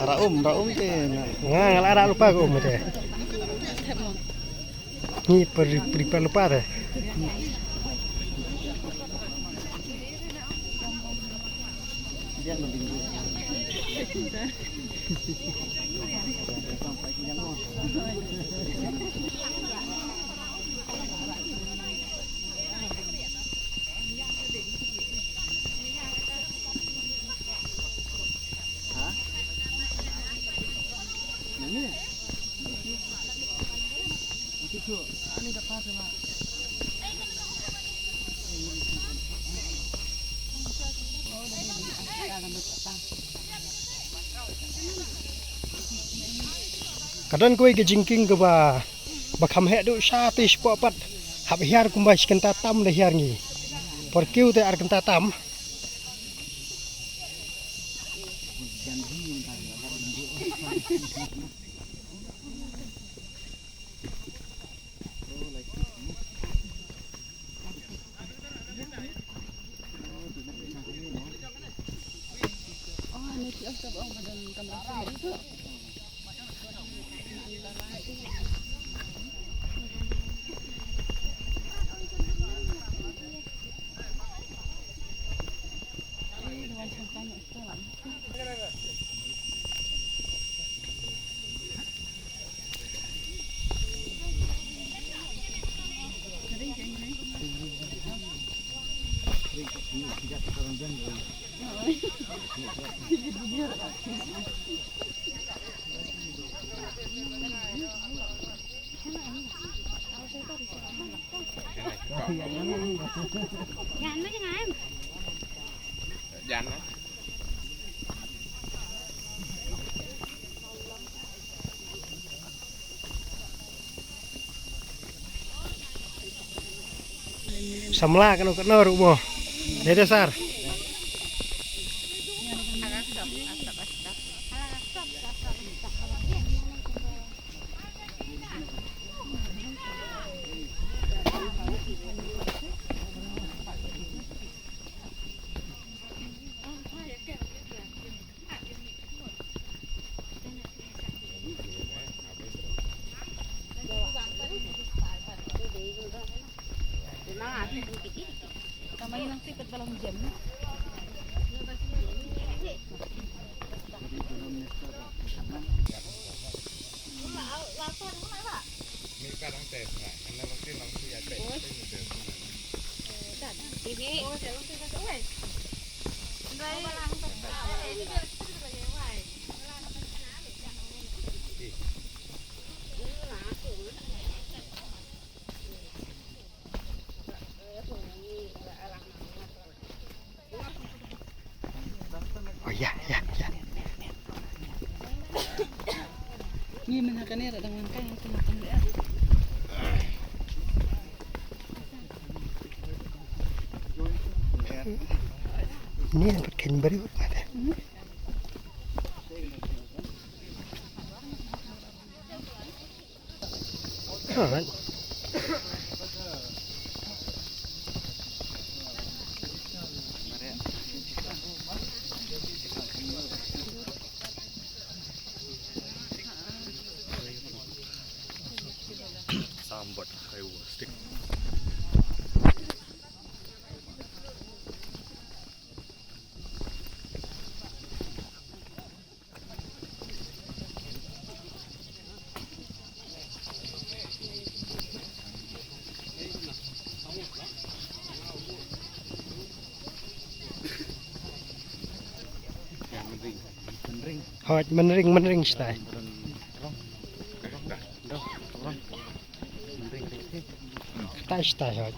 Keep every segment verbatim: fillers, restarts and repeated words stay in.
Ra um, ra um te. Nga, nga la ra lypa ka um te. Ngi per, per, per lypa te. Ka don kawei ka jingkieng kaba, ba kham heh duh sha te shapoh pat. Hap hiar kumba shi kynta tam da hiar ngi. Por kiew te ar kynta tam. Samla kano kano ruh mo. Dede sar. Ïa, ïa, ïa. Ngi mynta kane ra dang wan kai ngi tengah tengah. Ni yang pat khein bari ut mate. Alright. Sambat kaiwa stick. Hooid, mynring, mynring shatai. Shatai, shatai, hooid.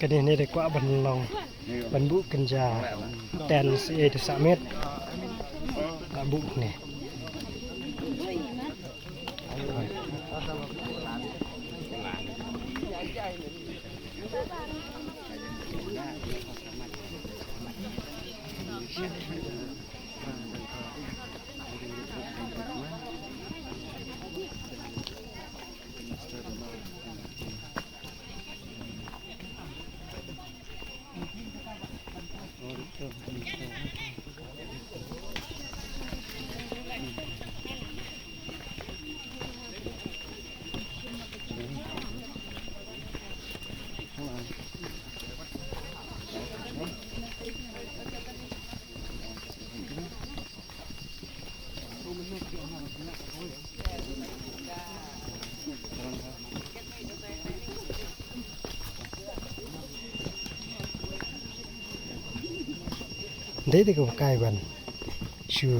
Kane ne dei kwah ban long, ban buh kynja ten sa e de sa met. La buh ne. Dei dei ka kai ban shu.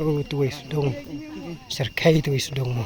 Oh, tuwei sdong. Serkai tuwei sdong mo.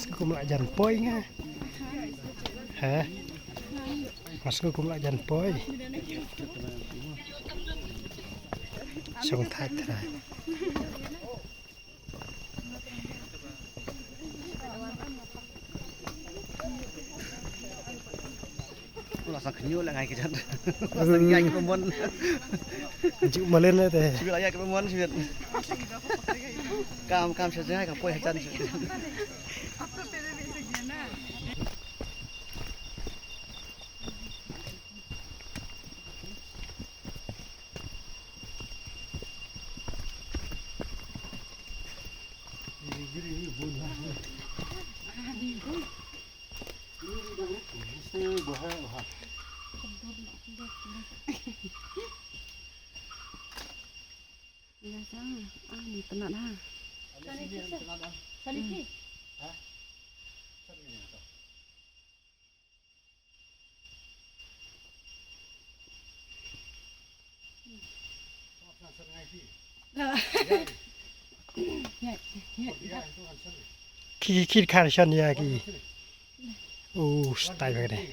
Sngewbha kum la jan poi nga. Ha? Mas ko kum la jan poi. Song thait thait. La sang khñiu la ngai ka jan. La sang ïaid ka mon. Ju malen te. Ju la ïaid ka mon ju. Kam kam sha jngai ka poi ha jan ju. Nga sa, ah, ni tnat ha. Sani ki sa. Sani ki. Ki, ki, ki khan shan ïa ki. U stai bha ka dei.